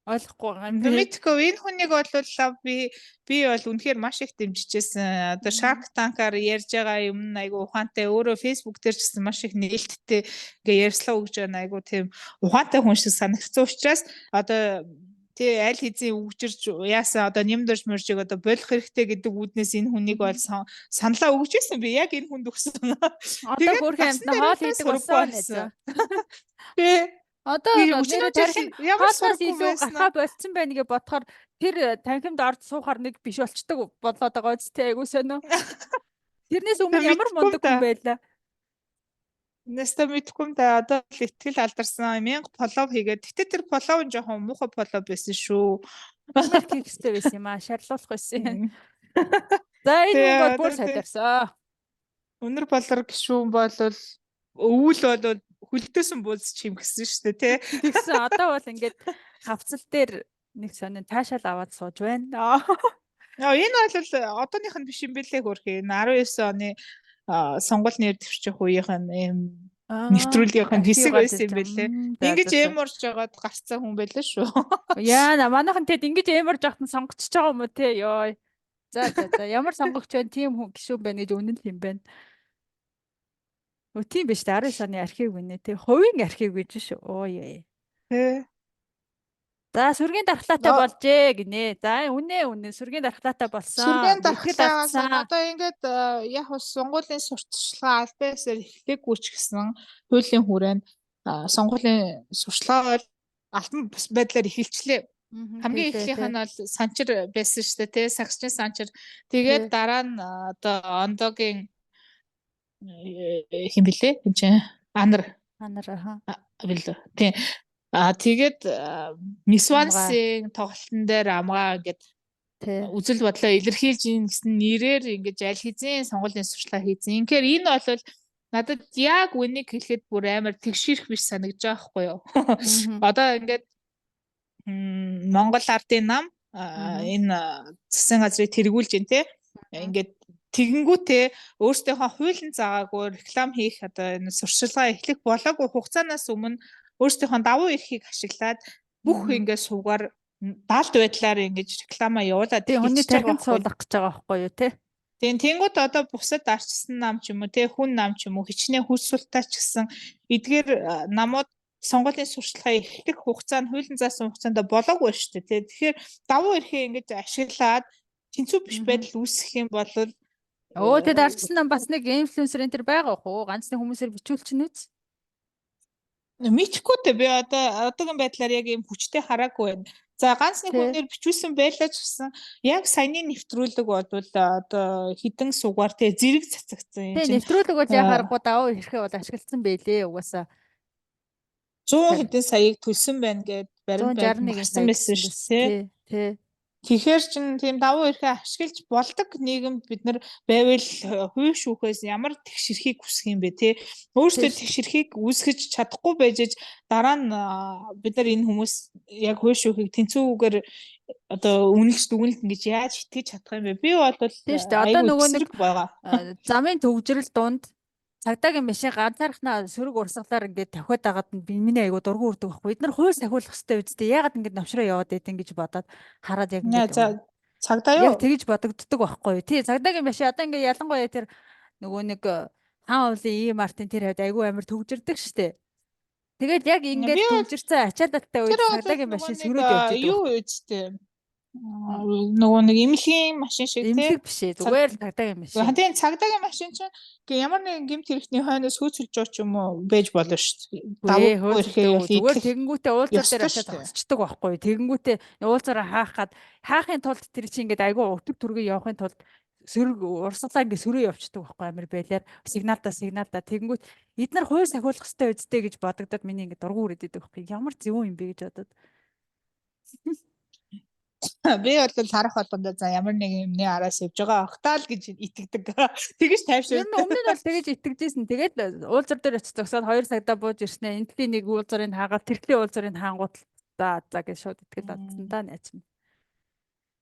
Ойлгохгүй байгаа юм. Мэдгүй энэ хүнийг бол би бол үнэхээр маш их дэмжижсэн. Одоо Shark Tank-аар ярьж байгаа юм нь айгу ухаантай. Өөрөө Facebook дээр ч гэсэн маш их нээлттэй ингээ ярьслаа өгж байгаа айгу тийм ухаантай хүн шиг санагдсан учраас одоо тий аль хэзээ үгжирч яасан одоо нэмдэрч мөржийг одоо болох хэрэгтэй гэдэг үүднээс энэ хүнийг бол саналаа өгч байсан, би яг энэ хүнд өгсөн. Одоо хөөрхөн амьтан хоол хийдэг болсон. Тий. Одоо нэрээ тархин хоолноос илүү гарахаа болцсон байна гэж бодохоор тэр танхимд орж суухаар нэг биш болчдөг болоод байгаа үст тэ айгуу сонио. Тэрнээс өмнө ямар мундаг хүн байлаа. Нэстэ мэдгүй юм да. Одоо л итгэл алдарсан 1000 follow хийгээд. Гэтэ тэр follow нь жоохон муухай follow байсан шүү. Мөр хийх хэрэгтэй байсан юм аа. Шарлуулах байсан. За энэ хүн бол бүр солиорсоо. Өнөр болор гişүүн бол өвөл бол хөлдөөсөн бууз чимгсэн шүү дээ тий. Тэгсэн одоо бол ингээд хавцал дээр нэг сонин таашаал аваад сууж байна. Энэ бол одооных нь биш юм бэлээ хөрхи. Энэ 19 оны сонгуул нэр дэвших үеийнх нь ийм нэвтрүүлгийнх нь хэсэг байсан юм бэлээ. Ингэж эморж жагаад гарцсан хүн байлаа шүү. Яа, манайхан тэд ингэж эморж явахт нь сонгоцож байгаа юм уу те? Йой. За за за ямар сонгогч байна, тийм хүн гişүүн байна гэж үнэн л юм байна. Өө тийм биш үү 19 оны архив гинэ те. Хувийн архив гэж шүү. Оо яа. Тэ. За сүргийн дархлаатай болжээ гинэ. За үнэ үнэ сүргийн дархлаатай болсон. Сүргийн дархлаа одоо ингээд яг бас сонгуулийн сурталчилгаа аль байсаар эхлэегүй ч гэсэн хуулийн хүрээнд сонгуулийн сурталчилгаа бол алтан бус байдлаар эхэлчлээ. Хамгийн эхлийнх нь бол санчир байсан шүү дээ тий, сагсчны санчир. Тэгээд дараа нь одоо ондогийн хин блэ? Энд чинь Анар. Анар аха. Билүү. Тий. Тэгээд Нисвансын тоглолтын дээр амгаа ингээд үзэл бодлоо илэрхийлж ийн гэсэн нэрээр ингэж аль хэзээ сонгуулийн сурчлага хийсэн. Инхээр энэ бол надад яг үнийг хэлэхэд бүр амар тэгшэрх биш санагдаж байгаа байхгүй юу? Одоо ингээд Монгол ардын нам энэ засгийн газрыг тэргүүлж байна те. Ингээд тэгэнгүүтээ өөрсдийнхөө хуулийн заагаагүй реклам хийх одоо энэ сурчлагаа эхлэх болоогүй хугацаанаас өмнө өөрсдийнхөө давуу эрхийг ашиглаад бүх ингээд сувгаар даалт байдлаар ингэж реклама явуулаад тийм хүний тархинд суулгах гэж байгаа байхгүй юу те. Тийм тэнгууд одоо бусад арчсан нам ч юм уу те хүн нам ч юм уу хичнээн хөлсөлтэй ч гэсэн эдгээр намууд сонгуулийн сурчлагаа эхлэх хугацаа нь хуулийн заасан хугацаанд болоогүй шүү дээ те. Тэгэхээр давуу эрхээ ингэж ашиглаад тэнцүү биш байдал үүсгэх юм бол өө тэд арчсан нам бас нэг инфлюенсер энэ төр байгаа хөө ганц нэг хүмүүсээр бичүүлчин үз. Мэдхгүй дээ би одоо одоогийн байдлаар яг ийм хүчтэй хараагүй байна. За ганц нэг хүнээр бичүүлсэн байлаа ч гэсэн яг саяны нэвтрүүлэг бол одоо хідэн сугаар те зэрэг цацагдсан юм чинь. Нэвтрүүлэг бол яг харахгүй давуу эрхээ бол ашигласан байлээ угаасаа. 100 хэдэн саяыг төлсөн байна гэд баримт барьсан байсан шүү дээ. Тий. Тэгэхээр чин тийм давуу эрхээ ашиглаж болдог нийгэмд бид нар байвал хувь шүүхээс ямар тэгшэрхийг хүсэх юм бэ те? Өөрсдөө тэгшэрхийг үүсгэж чадахгүй байж дараа нь бид нар энэ хүмүүс яг хувь шүүхийг тэнцвүүгээр одоо үнэлж дүгнэлт ингэж яаж итгэж чадах юм бэ? Би бол тийм шүү дээ. Одоо нөгөө нэг замын төвжирэл дунд Цагдаагийн машин ганцаархнаа сөрөг урсгалаар ингээд тавхиад байгаад нь би миний айгу дургу үрдэг байхгүй. Эдгээр хууль сахиулах хэрэгтэй үсттэй. Яагаад ингээд новшроо яваад байдэн гэж бодоод хараад яг Нэ ингээд за цагдаа яг юу? тэгэж бодогддог байхгүй. Тий, цагдаагийн машин одоо ингээд ялангуяа тэр нөгөө нэг хаан уулын ийм артын тэр хавьд айгу амар төгжирдэг штэ. Тэгэл яг ингээд Би бол төгжирсэн ачаалалтай үед тэр бол цагдаагийн нөгөө машин нэг сөрөөд явж идэг юу үсттэй. Нөгөө нэг эмнэлгийн машин шиг тий. Эмнэлэг биш ээ. Зүгээр л цагдаагийн машин. Тийм, цагдаагийн машин чинь ямар нэгэн гэмт хэрэгтний хойноос хөөцөлж байгаа ч юм уу байж болно шүү дээ. Үгүй Давуу хөөцөлдөг ирэхээ бол зүгээр идэх тэгэнгүүтээ уулзаар дээр ёстой очиад шүү дээ. зогсчдөг байхгүй. Тэгэнгүүтээ уулзаараа хаах гад хаахын тулд тэр чинь ингээд айгүй утга төргөө явахын тулд сөрөг урсгалаа ингээд сөрөө явчихдаг байхгүй амар байлаар сигналда сигналда тэгэнгүүт эднэр хууль сахиулах хэрэгтэй үсттэй гэж бодогдоод миний ингээд дургу үрээд идэг байхгүй. Ямар зөвүүн юм бэ гэж бодод. Би бол харах болгондоо за ямар нэгэн юмны араас явж байгаа ах таа л гэж итгэдэг. Тэгэж Ер нь тайвширдаг. өмнө нь бол тэгэж итгэжсэн. Тэгээд уулзар дээр очиж зогсоод 2 цагтаа бууж ирснэ. Энэ төрлийн нэг уулзрыг хаагаад тэр төрлийн уулзрыг хаангууд за за гэж шууд итгэл одсон да найз минь.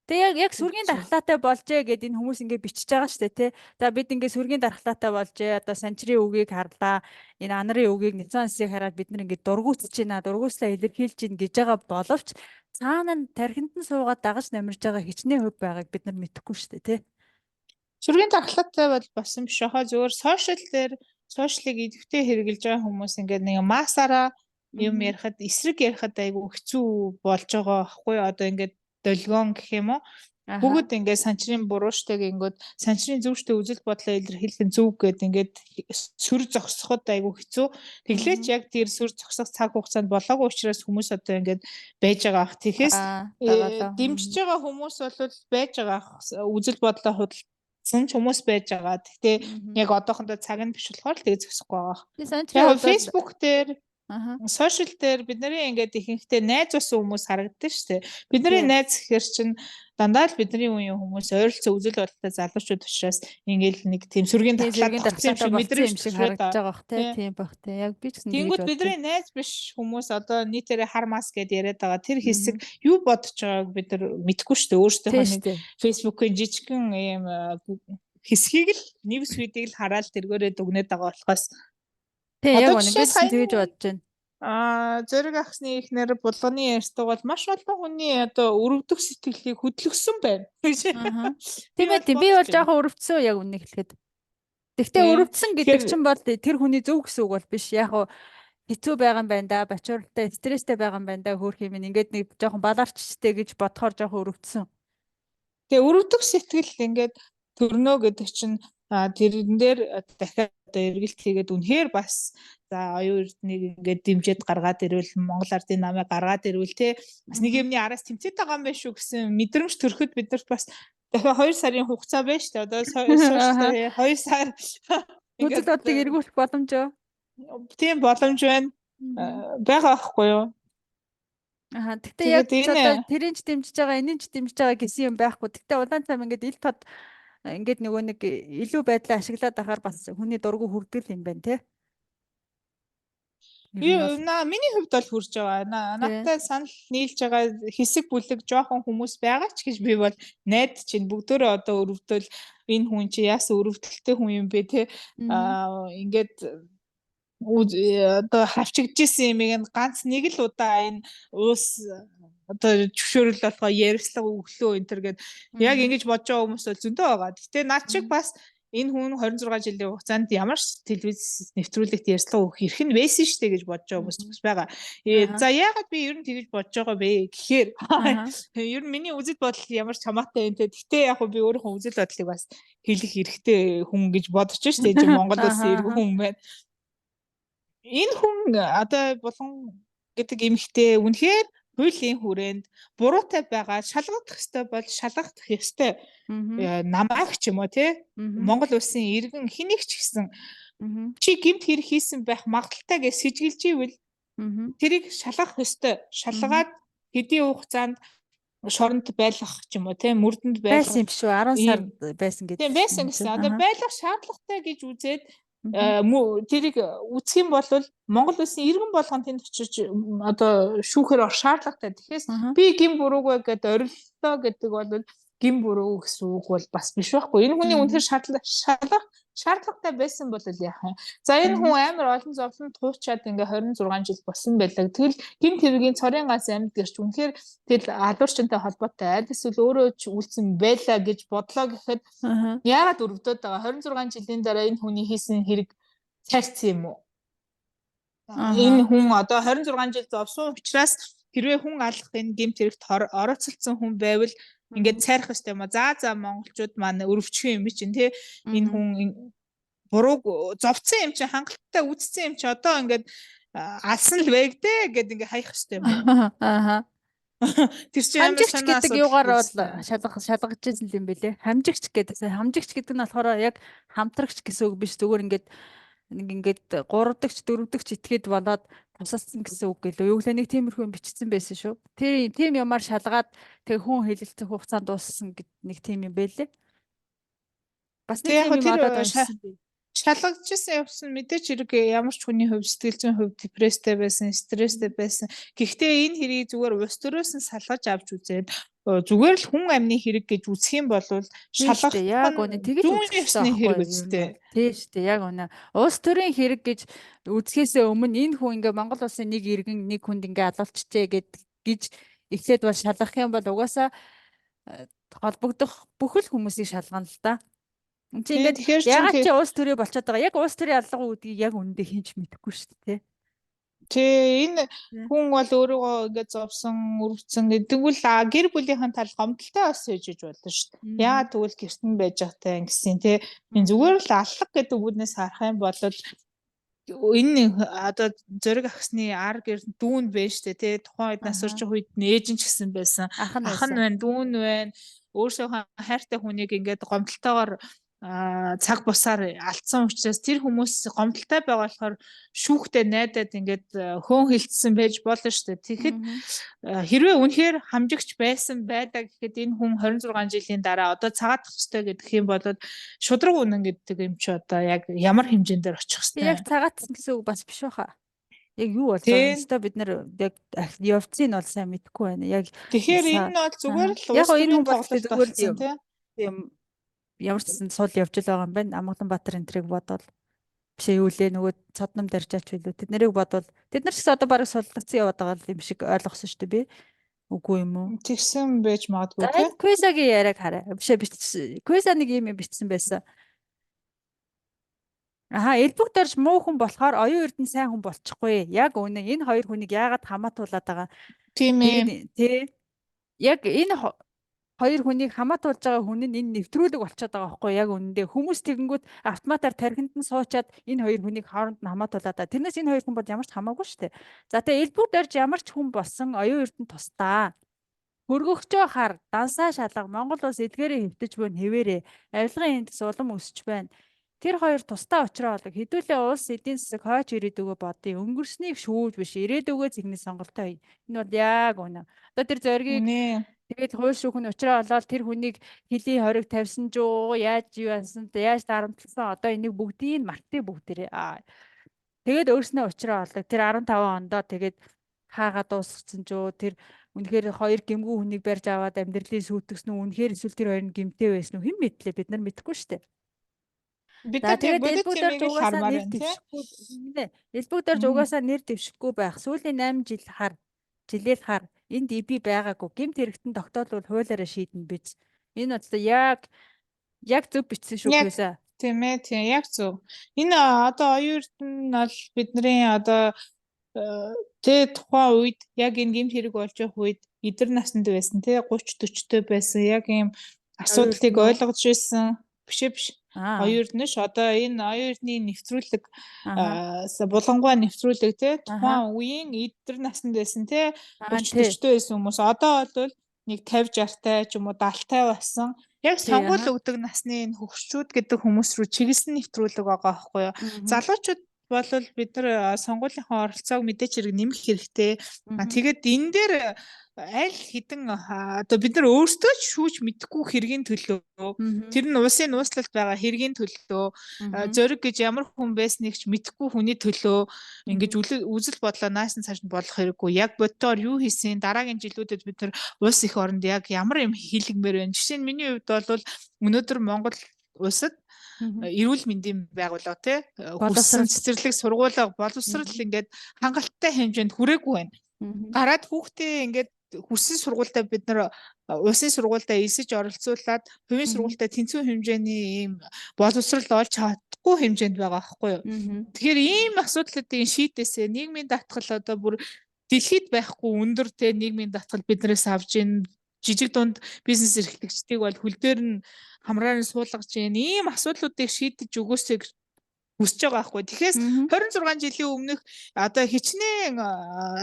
Тэгээ яг сүргийн дархлаатай болжээ гэд энэ хүмүүс ингээ бичиж байгаа штэ тий. За бид ингээ сүргийн дархлаатай болжээ. Одоо санчрын үгийг харлаа. Энэ анарын үгийг Ницан сийг хараад бид нар ингээ дургуутж байна. Дургууслаа илэрхийлж байна гэж байгаа боловч цаана нь тархинд нь суугаад дагаж намирж байгаа хичнээн хөв байгааг бид нар мэдэхгүй штэ тий. Сүргийн дархлаатай бол болсон биш хаа, зүгээр сошиал дээр сошиалыг идэвхтэй хэрэгжилж байгаа хүмүүс ингээд нэг массаараа юм ярихад, эсрэг ярихад айгүй хэцүү болж байгаа байхгүй юу? Одоо ингээд долгион гэх юм уу? Бүгд ингээд санчрын буруу штэ гингүүд санчрын зөв штэ үзэл бодлоо илэрхийлэх нь зөв гэд ингээд сүр зогсоход айгүй хэцүү. Тэглээч яг тэр сүр зогсох цаг хугацаанд болоогүй учраас хүмүүс одоо ингээд байж байгаа ах. Тэгэхээс дэмжиж байгаа хүмүүс бол байж байгаа ах. Үзэл бодлоо худалдсан ч хүмүүс байж байгаа. Гэхдээ яг одоохондоо цаг нь биш болохоор л тэгээ зогсохгүй байгаа. Яг Facebook дээр сошиал дээр бидний ингээд ихэнхдээ найз болсон хүмүүс харагддаг шүү дээ. Бидний найз гэхэр чинь дандаа л бидний үеийн хүмүүс ойролцоо үзэл бодолтой залуучууд учраас ингээд нэг тийм сүргийн дархлаа тогтсон юм шиг мэдрэмж шиг харагдаж байгаа бах тийм бах тийм. Яг би ч гэсэн тэгвэл бидний найз биш хүмүүс одоо нийтээрээ хар мас гэд яриад байгаа тэр хэсэг юу бодож байгааг бид нар мэдэхгүй шүү дээ. Өөрсдийнхөө нэг Facebook-ийн жижигхэн ийм хэсгийг л news feed-ийг л хараад тэргээрээ дүгнээд байгаа болохоос. Тийм яг үнэ би тэгэж бодож байна. Зориг ахсны эхнэр Булганы ярьцлага бол маш олон хүний одоо өрөвдөх сэтгэлийг хөдөлгөсөн байна. Тийм ээ, тийм би бол жоохон өрөвдсөн яг үнэ хэлэхэд. Гэхдээ өрөвдсөн гэдэг чинь бол тэр хүний зөв гэсэн үг бол биш. Яг хуу хэцүү байгаа юм байна да, бачууралтай, стресстэй байгаа юм байна да, хөөх юм ингээд нэг жоохон баларчтэй гэж бодохоор жоохон өрөвдсөн. Тэгээ өрөвдөх сэтгэл ингээд төрнөө гэдэг чинь тэрэн дээр дахиад одоо эргэлт хийгээд үнэхээр бас за оюун эрднийг ингээд дэмжиж гаргаад ирвэл Монгол ардын намыг гаргаад ирвэл те бас нэг юмны араас тэмцээд байгаа юм байна шүү гэсэн мэдрэмж төрөхөд бид нарт бас дахиад 2 сарын хугацаа байна шүү дээ. Одоо сошиал 2 сар ингээд бодлыг эргүүлэх боломж юу? Тийм боломж байна. Байгаа байхгүй юу? Аа тэгтээ яг одоо тэрийн ч дэмжиж байгаа, энийн ч дэмжиж байгаа гэсэн юм байхгүй. Тэгтээ улаан цам ингээд ил тод ингээд нөгөө нэг илүү байдлаа ашиглаад байхаар бас хүний дургу хүрдэг юм байна те. Миний хувьд бол хүрж байгаа. Надтай санал нийлж байгаа хэсэг бүлэг жоохон хүмүүс байгаа ч гэж би бол найдаж чинь бүгдөө одоо өрөвдөл энэ хүн чи яасан өрөвдөлттэй хүн юм бэ те. Ингээд одоо хавчигдчихсэн юмыг ганц нэг л удаа энэ уус одоо зөвшөөрөл болгоо ярилцлага өглөө энэ төр гэд яг ингэж бодож байгаа хүмүүс бол зөндөө байгаа. Гэтэ над чиг бас энэ хүн 26 жилийн хугацаанд ямар ч телевиз нэвтрүүлэгт ярилцлага өгөх эрх нь байсан шүү дээ гэж бодож байгаа хүмүүс бас байгаа. За яагаад би ер нь тэгэж бодож байгаа бэ гэхээр ер нь миний үзэл бодол ямар ч хамаатай юм те. Гэтэ яг би өөрийнхөө үзэл бодлыг бас хэлэх эрхтэй хүн гэж бодож шүү дээ. Чи Монгол улсын иргэн хүн байна. Энэ хүн одоо Булган гэдэг эмэгтэй үнэхээр хуулийн хүрээнд буруутай байгаа шалгагдах ёстой бол шалгагдах ёстой. Намайг ч юм уу те Монгол улсын иргэн хэнийг ч гэсэн чи гэмт хэрэг хийсэн байх магадaltaй гэж сэжиглэж ивэл тэрийг шалгах ёстой. Шалгаад хэдийн хугацаанд шоронд байлгах ч юм уу те мөрдөнд байлгах байсан юм шүү. 10 сар байсан гэдэг. Тийм байсан гэсэн. Одоо байлгах шаардлагатай гэж үзээд тэрийг үзэх юм бол Монгол улсын иргэн болгон тэнд очиж одоо шүүхээр орох шаардлагатай. Тэгэхээр би гин буруугүй гэдээ ориллоо гэдэг бол гин буруу гэсэн үг бол бас биш байхгүй. Энэ хүний үнэхээр шалгах Шаардлагатай байсан бол яах юм? За энэ хүн амар олон зовлон туучаад ингээ 26 жил болсон байлаа. Тэгэл гэмт хэргийн цорын ганц амьд гэрч үнэхээр тэгэл алуурчинтай холбоотой аль эсвэл өөрөө ч үлдсэн байлаа гэж бодлоо гэхэд яагаад өрөвдөд байгаа? 26 жилийн дараа энэ хүний хийсэн хэрэг цайрцсан юм уу? Энэ хүн одоо 26 жил зовсон учраас хэрвээ хүн алах энэ гэмт хэрэгт орооцолдсон хүн байвал ингээд цайрах ёстой юм а. За монголчууд маань өрөвчих юм чинь тий. Энэ хүн бурууг зовцсон юм чинь хангалттай үдцсэн юм чи одоо ингээд алсан л байг дээ гэд ингээд хаях ёстой юм. Аа. Тэр чинь амар Хамжигч гэдэг юугаар бол шалгаж байсан юм бэлээ. Хамжигч гэдэг. Хамжигч гэдэг нь болохоор яг хамтрагч гэсэн үг биш. Зүгээр ингээд нэг ингээд 3 дахь 4 дахь итгээд болоод тусалсан гэсэн үг гэлөө. Юу гэлээ нэг тиймэрхүү юм бичсэн байсан шүү. Тэр тийм юмар шалгаад тэг хүн хилэлцэх хугацаанд дууссан гэд нэг тийм юм бэлээ. Бас нэг тийм юм одоо уншсан би. Шалгажсэн явсан мэдээч хэрэг ямар ч хүний хувь сэтгэл зүйн хувьд депресстэй байсан, стресстэй байсан. Гэхдээ энэ хэрийг зүгээр улс төрөөс нь салгаж авч үзээд зүгээр л хүн амны хэрэг гэж үзэх юм бол шалгах яг үнэ тэгэж үзэх ёсны хэрэг үстэй. Тийм шүү дээ, яг үнэ. Улс төрийн хэрэг гэж үзэхээсээ өмнө энэ хүн ингээ Монгол улсын нэг иргэн нэг хүнд ингээ алуулчихжээ гэж эхлээд бол шалгах юм бол угаасаа холбогдох бүхэл хүмүүсийг шалгана л да. Энд чи ингээд ягаад чи улс төрийн болчиход байгаа. Яг улс төрийн алга гэдгийг яг үнэндээ хэн ч мэдэхгүй шүү дээ. Тэ энэ хүн бол өөрийгөө ингээд зовсон, өрөвдсөн тэгвэл гэр бүлийнхэн тал гомдолтой бас ээж болно шүү дээ. Яагаад тэгвэл гэрт нь байж байгатай ингэсэн тэ. Энэ зүгээр л аллах гэдэг үгнээс харах юм бол энэ одоо зориг агсны ар гэр дүүн байж шүү дээ тэ. Тухайн үед нас орчих үед нээж нь ч гэсэн байсан. Ах нь байна, дүүн байна. Өөрсөөхөө хайртай хүнийг ингээд гомдолтойгоор цаг бусаар алдсан учраас тэр хүмүүс гомдолтой байгаа болохоор шүүхтэй найдаад ингээд хөөн хилцсэн байж болно шүү дээ. Тэгэхэд хэрвээ үнэхээр хамжигч байсан байдаа гэхэд энэ хүн 26 жилийн дараа одоо цагаатах ёстой гэдэг юм бол шудраг үнэн гэдэг юм чи одоо яг ямар хэмжээнд дээр очих ёстой. Яг цагаатсан гэсэн үг бас биш баха. Яг юу болж байгаа юм бэ? Бид нэр яг явцыг нь бол сайн мэдэхгүй байна. Яг тэгэхээр энэ бол зүгээр л яг энэ хүн бол зүгээр юм ямар ч гэсэн сул явж л байгаа юм байна. Амгалан Баатар энтрийг бодвол биш юу лээ нөгөө цодном даржаач билүү. Тэд нарыг бодвол тэд нар ч гэсэн одоо бараг суллагдсан яваад байгаа юм шиг ойлгосон шүү дээ би. Үгүй юм уу? Тэгсэн байж магадгүй тий. Квизагийн яриаг хараа. Биш ээ бичсэн. Квиза нэг юм бичсэн байсан. Аха, элбэг дорж муу хүн болохоор оюун эрдэнэ сайн хүн болчихгүй. Яг үнэн. Энэ хоёр хүнийг яагаад хамаатуулаад байгаа? Тийм ээ. Тий. Яг энэ хоёр хүнийг хамаатуулж байгаа хүн нь энэ нэвтрүүлэг болчиход байгаа байхгүй яг үнэндээ хүмүүс тэгэнгүүт автоматар тархинд нь суучаад энэ хоёр хүнийг хооронд нь хамаатуулаад байгаа. Тэрнээс энэ хоёр хүн бол ямар ч хамаагүй шүү дээ. За тэгээ элбэг дорж ямар ч хүн болсон оюун эрдэнэ тусдаа. Хөргөгчөө хар, дансаа шалга, Монгол улс эдгээрээ хэвтэж буй хэвээрээ авилгын индекс улам өсөж байна. Тэр хоёр тусдаа учраа болог. Хэдүүлээ улс эдийн засаг хойч ирээдүгөө бодъё. Өнгөрснийг шүүж биш, ирээдүгөө зэгнэ сонголтоо. Энэ бол яг үнэ. Одоо тэр зоригийг тэгээд хууль шүүх нь учраа олоод тэр хүнийг хөлийн хориг тавьсан ч юу, яаж юу яасан, яаж дарамтлсан одоо энийг бүгдийг нь мартыг бүгдээрээ. Тэгээд өөрснөө учраа олог. Тэр 15 ондоо тэгээд хаагаа дуусгацсан ч юу, тэр үнэхээр хоёр гэмгүү хүнийг барьж аваад амьдралын сүйтгэсэн үү, үнэхээр эсвэл тэр хоёр нь гэмтэй байсан уу, хэн мэдлээ бид нар мэдэхгүй шүү дээ. Бид нар тэгээд элбэг дорж угаасаа нэр дэвшихгүй. Элбэг дорж угаасаа нэр дэвшихгүй байх. Сүүлийн 8 жил хар, жилээл хар энд ИБ байгаагүй. Гэмт хэрэгтэн тогтоолвол хуулиараа шийднэ биз. Энэ бодлоо яг зөв бичсэн шүү Квиза. Тийм ээ, тийм яг зөв. Энэ одоо оюун эрдэнэ бол бидний одоо тэ тухайн үед яг энэ гэмт хэрэг болж явах үед эдэр наснд байсан тий 30 40-тэй байсан яг ийм асуудлыг ойлгож байсан. Биш ээ биш. Оюун эрдэнэ ш одоо энэ оюун эрдний нэвтрүүлэг булангуй нэвтрүүлэг тий тухайн үеийн эдэр наснд байсан тий 30 40-тэй байсан хүмүүс одоо бол нэг 50 60-тай ч юм уу 70-тай болсон. Яг сонгуул өгдөг насны энэ хөгшчүүд гэдэг хүмүүс рүү чиглэсэн нэвтрүүлэг байгаа байхгүй юу? Залуучууд бол бид нар сонгуулийнхаа оролцоог мэдээч хэрэг нэмэх хэрэгтэй. Тэгээд энэ дээр аль хэдэн одоо бид нар өөрсдөө ч шүүж мэдэхгүй хэргийн төлөө тэр нь улсын нууцлалт байгаа хэргийн төлөө зориг гэж ямар хүн байсныг ч мэдэхгүй хүний төлөө ингэж үзэл бодлоо наасан цааш нь болох хэрэггүй. Яг боддоор юу хийсэн дараагийн жилүүдэд бид нар улс их оронд яг ямар юм хийлгэмээр байна. Жишээ нь миний хувьд бол өнөөдөр Монгол улсад Эрүүл мэндийн байгууллага тий хөрсөн цэцэрлэг сургуулга боловсрал ингээд хангалттай хэмжээнд хүрээгүй байна. Гараад хүүхдээ ингээд хөрсөн сургуультай бид нар улсын сургуультай элсэж оролцуулаад хувийн сургуультай тэнцвэн хэмжээний ийм боловсрал олж чадахгүй хэмжээнд байгаа байхгүй юу. Тэгэхээр ийм асуудлуудыг шийдээсээ нийгмийн даатгал одоо бүр дэлхийд байхгүй өндөр те нийгмийн даатгал биднээс авч ийн жижиг дунд бизнес эрхлэгчдийг бол хөл дээр нь хамраар нь суулгаж ийн ийм асуудлуудыг шийдэж өгөөсэй гэж хүсэж байгаа байхгүй. Тэгэхээр 26 жилийн өмнөх одоо хичнээн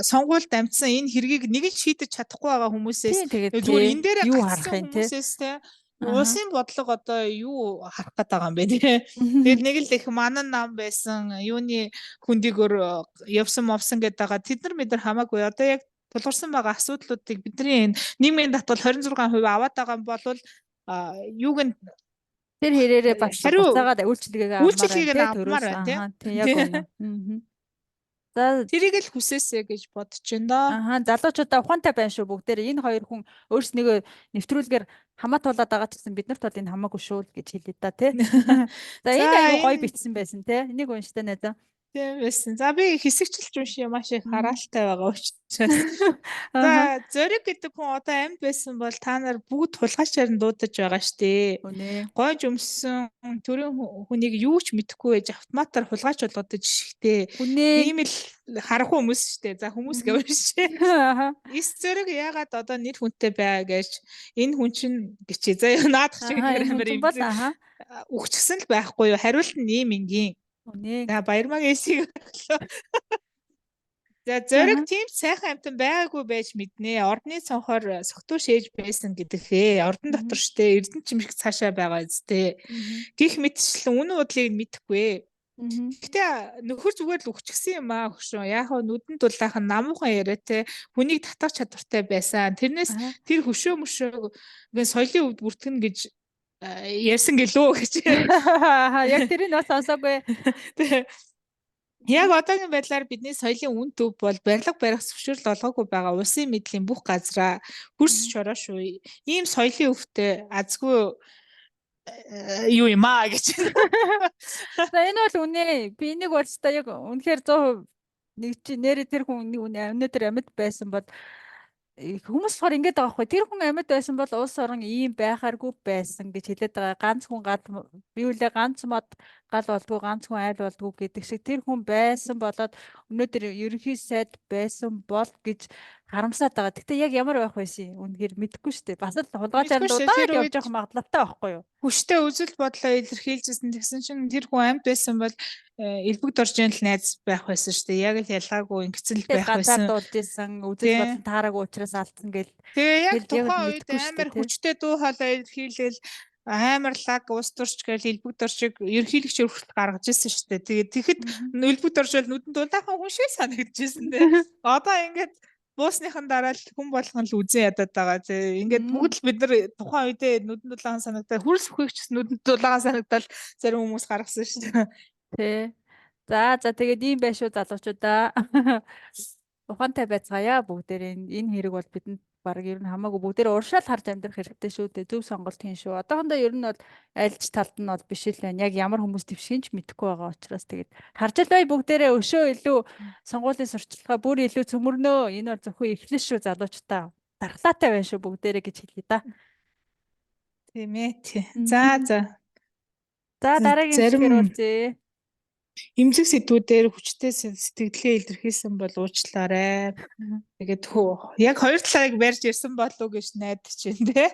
сонгуульд амжсан энэ хэргийг нэг нь шийдэж чадахгүй байгаа хүмүүсээс зүгээр энэ дээр гацсан хүмүүсээс те улсын бодлого одоо юу харах гээд байгаа юм бэ те. Тэгээд нэг л их манан нам байсан юуны хөндийгөр явсан мовсон гэдэг байгаа. Тэд нар бид нар хамаагүй одоо яг тулгарсан байгаа асуудлуудыг бидний энэ нийгмийн татвал 26% аваад байгаа юм бол юуг нь тэр хэрээрээ бас буцаагаад үйлчилгээгээ авмаар байна тийм. Тийм яг үнэ. За тэрийг л хүсээсэй гэж бодож байна доо. Аха, залуучуудаа ухаантай байна шүү бүгдээр. Энэ хоёр хүн өөрснийгөө нэвтрүүлгээр хамаатуулаад байгаа ч гэсэн бид нарт бол энэ хамаагүй шүү л гэж хэлээ да тий. За энэ айгу гоё бичсэн байсан тий. Энийг унштай найзаа. Тийм байсан. За би хэсэгчилж уншия маш их хараалтай байгаа учраас. За Зориг гэдэг хүн одоо амьд байсан бол та нар бүгд хулгайчаар нь дуудаж байгаа штэ. Гойж өмссөн төрийн хүнийг юу ч мэдэхгүй байж автоматар хулгайч болгодог жишгтэй. Ийм л харахгүй хүмүүс штэ. За хүмүүс гэв шээ. Эс Зориг яагаад одоо нэр хүнтэй бай гэж энэ хүн чинь гэчээ. За наадах шиг амар юм. Үхчихсэн л байхгүй юу? Хариулт нь ийм энгийн. За Баярмагийн эсийг өглөө. За Зориг тийм сайхан амтан байгаагүй байж мэднэ. Ордны цонхоор согтуу шээж байсан гэдэхээ. Ордон дотор штэ эрдэнэ чимшиг цаашаа байгаа зү. Гэх мэтчлэн үнэн удлыг мэдэхгүй. Гэхдээ нөхөр зүгээр л үхчихсэн юм аа хөшөө. Яг хөө нүдэн дулаахан намуухан яриатай хүнийг татах чадвартай байсан. Тэрнээс тэр хөшөө мөшөөгийн соёлын өвд бүртгэнэ гэж ярьсан гэлөө гэж. Яг тэрийг бас сонсоогүй. Яг одоогийн байдлаар бидний соёлын үн төв бол барилга барих зөвшөөрөл олгоогүй байгаа улсын мэдлийн бүх газраа хөрс чороо шүү. Ийм соёлын өвтэй азгүй юу юм аа гэж. За энэ бол үнэ. Би энийг бол та яг үнэхээр 100% нэг чи нэрээ тэр хүн өнөөдөр амьд байсан бол хүмүүс болохоор ингэж байгаа байхгүй. Тэр хүн амьд байсан бол улс орон ийм байхааргүй байсан гэж хэлээд байгаа. Ганц хүн гал би үлээ ганц мод гал болдгоо, ганц хүн айл болдгоо гэдэг шиг тэр хүн байсан болоод өнөөдөр ерөнхий сайд байсан бол гэж харамсаад байгаа. Гэтэ яг ямар байх байсан юм үнэхээр мэдэхгүй шүү дээ. Бас л хулгайчаар дуудаад явж явах магадлалтай байхгүй юу? Хүчтэй үзэл бодлоо илэрхийлжсэн. Тэгсэн чинь тэр хүн амьд байсан бол элбэг доржийн л найз байх байсан шүү дээ. Яг л ялгаагүй ингэцэл байх байсан. Газар дуулж исэн, үзэл бодол таараагүй учраас алдсан гэл. Тэгээ яг тухайн үед амар хүчтэй дуу хоолой илэрхийлэл амар лаг улс төрч гээл элбэг доржийг ерөнхийлөгч хүртэл гаргаж ирсэн шүү дээ. Тэгээд тэгэхэд элбэг дорж бол нүдэнд дулаахан хүн шиг санагдчихсэн дээ. Одоо ингээд буусныхан дараа л хүн болгон л үзэн ядаад байгаа. Тий. Ингээд бүгд л бид нар тухайн үедээ нүдэнд дулаахан санагдаад хөрс үхэгч нүдэнд дулаахан санагдал зарим хүмүүс гаргасан шүү дээ. Тий. За за тэгээд ийм байх шүү залуучуудаа. Ухаантай байцгаая бүгдээр энэ хэрэг бол бидэнд баг ер нь хамаагүй бүгдээр уршаал харж амьдрах хэрэгтэй шүү дээ. Зөв сонголт хийн шүү. Одоохондоо ер нь бол альж талд нь бол биш л байна. Яг ямар хүмүүс твшин ч мэдэхгүй байгаа учраас тэгээд харж л бай бүгдээрээ өшөө илүү сонгуулийн сурчлагаа бүр илүү цөмөрнөө. Энэ бол зөвхөн эхлэл шүү залуучдаа. Дархлаатай байна шүү бүгдээрээ гэж хэлье да. Тийм ээ. За за. За дараагийн хэсгээр уулзъя. Эмзэг сэдвүүдээр хүчтэй сэтгэлээ илэрхийлсэн бол уучлаарай. Тэгээд яг хоёр талаарыг барьж ирсэн болов уу гэж найдаж байна те.